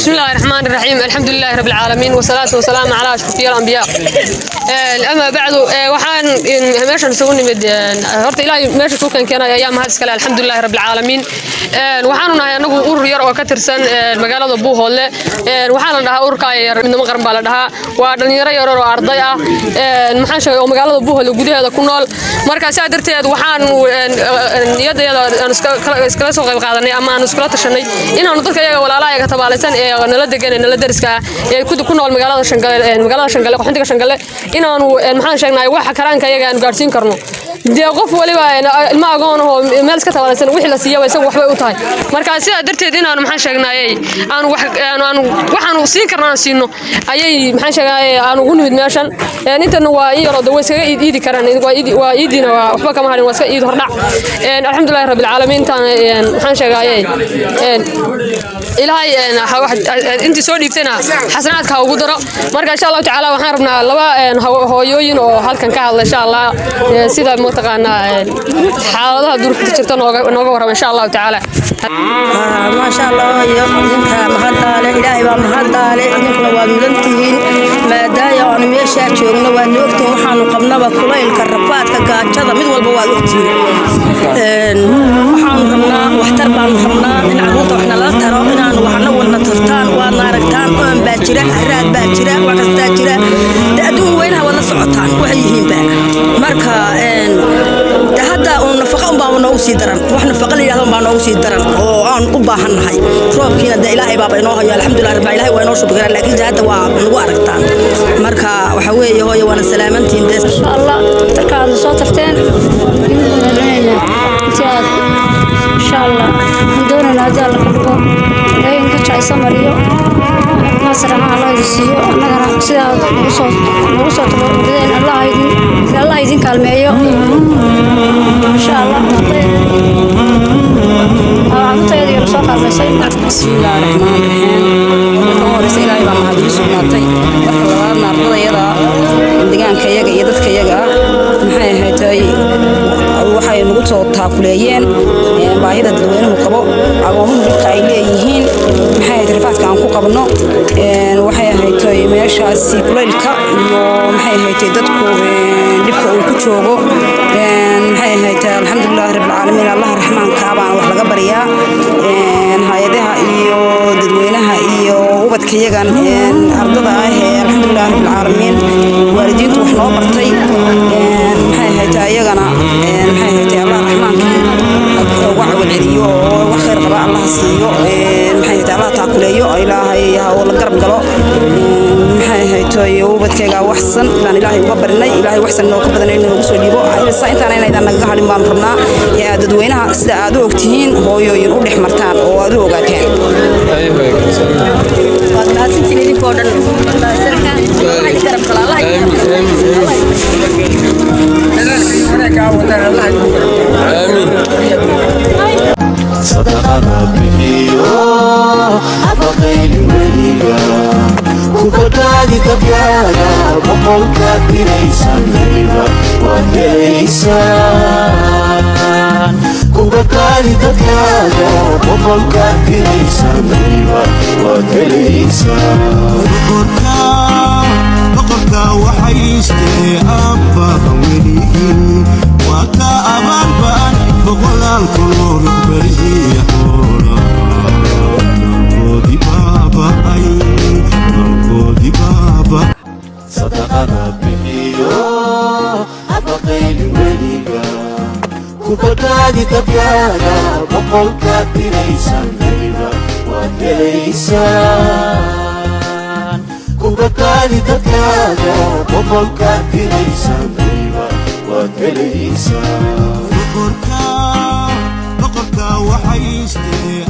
بسم الله الرحمن الرحيم، الحمد لله رب العالمين، والصلاة والسلام على أشرف الأنبياء، أما بعد. Waxaan meeshan isugu nimid, horta Ilaahay meesha suukan keenay ayaa mahad iskale، الحمد لله رب العالمين. Waxaanu nahay anagu urur yar oo ka tirsan magaalada Buuhoodle. Waxaa la dhahaa ururka yar Midnimo Qaran baa la dhahaa. Waa dhalinyaro yar oo arday ah, maxaan sheegay, oo magaalada Buuhoodle gudaheeda ku nool. Marka sidaa darteed waxaanu niyadayada aan iskala soo qayb qaadanay ama aanu iskula tashanay inaanu dadka iyaga walaalaha iyaga tabaalaysan ee nala degan ee nala deriska ah ee ku nool magaalada Shangale, magaalada Shangale, qaxoontiga Shangale, inaanu, maxaan sheegnay, waxa karaanka iyaga aanu gaarsiin karno. Dee qof waliba ilmo agoon oo meel iska tabaalaysan wixii la siiyaba isagu waxbay u tahay. Marka sidaa darteed inaanu, maxaan sheegnayey, aanu wax aanu waxaanu siin karno aan siino ayay, maxaan sheegayay, aanu ugu nimid meeshan. Intana waa in yaroo de way iskaga iid iidi karaan, waa iid, waa iidiina, waa waxba kama harin, waa iska iid hordhac. الحمد لله رب العالمين. Intaan, maxaan sheegayay, Ilaahay intii soo dhiibtayna xasanaadka ha ugu daro. Marka insha Allahu tacaala waxaan rabnaa laba hooyooyin oo halkan ka hadla, insha Allah, sida mataqaanaa xaaladaha duruufta jirta nooga warrama, insha Allahu tacaala. Maasha Allah, iyo idinka mahaddaale, Ilaahay baa mahaddaale, idinkuna waad mudantihiin. Maadaaya aanu meeshaa joogno waad ogtihiin waxaanu qabnaba, kulaylka, rafaadka, gaajada, mid walba waad ogtihiin. Waxaanu rabnaa waxtar baanu rabnaa, in caruurta wax nalala taro, inaanu waxna wadna tartaan. Waadna aragtaan, oon baa jira, haraad baa jira, wax kastaa jira. De adduun weynaha waad la socotaan waxay yihiinba. Marka de hadda uun nafaqa unbaa noogu sii daran, wax nafaqa la yidhahdo unbaa noogu sii daran oo aan u baahannahay. Roobkiina de Ilaahay baaba inoo hayo، الحمد لله رب، Ilahay waa inoo shubi karaa, laakiin hadda waa nagu aragtaan. Marka waxa weeye, hooyo, waana salaamantihiin de. Insha Allah darka aad soo tarteen idinku mahadcelinaynaa. Intii aad, insha Allah, waxaan doonaynaa haddii Alla ka dhigo Ilaahay inka jacaysa mariyo, caafimaad sarama Allah idin siiyo. Annagana sida aad nagu soo tabarucdeen Allah idin kaalmeeyo, insha Allah. Carruurtayada iyo soo kaalmaysay. بسم الله الرحمن الرحيم. Marka ugu horeysa Ilaahay baa mahad ii sugnaatay. Marka labaadna ardadayada, deegaankayaga iyo dadkayaga, maxay ahayd, waxay nagu soo taakuleeyeen baahida dadweynuhu qabo, agoomuhu dhibka ay leeyihiin, maxay ahayd, rafaadka aan ku qabno, waxay ahayd meeshaasi kulaylka iyo, maxay ahayd, dadku dhibka uu ku joogo, maxay ahayd. الحمد لله رب العالمين. Allaha raxmaanka baan wax laga baryaa. Hay-adaha iyo dadweynaha iyo ubadkayagan ardada ah ee، الحمد لله رب العالمين، waalidiintu wax noo bartay, maxay ahayd, ayagana, maxay ahayd, Allah raxmaankii uga cawil celiyo oo wax khayr qaba Allah siiyo. Maxay ahayd, Allah taakuleeyo, Ilaahay ha la garab galo. Maxay ahayd, ubadkayga waxsan baan Ilaahay uga barinay. Ilaahay waxsan noo ka badan inuu noogu soo dhiibo. Intaana inaydan nagaga hadhin baan rabnaa ee aad dadweynaha sida aad u ogtihiin, hooyooyin, u dhex martaan oo aad u ogaateen. Waad mahadsantihiin idinkoo dhan. Allah idin garab galo, Allah idin garab galo. Aamiin. Sadaqada bixiyo, hafaqayni weliga, ku badbaadi dadkaaga. Boqolkaad diraysan weliba waad helaysaan. Ku badbaadi dadkaaga, boqolkaad diraysan weliba waad helaysaan. Boqorka waxaystee abbaha weligii waa ka abaalba'an boqolaalku beriya xoola maalkoodii baaba'ay, maalkoodii baaba. Sadaqada bixiyo, hafaqayni weliga, ku badbaadi dadkaaga. Boqolkaad diraysan weliba waad helaysaan. Ku badbaadi dadkaaga, boqolkaad diraysan weliba waad helaysaan. Boqorka waxaystee.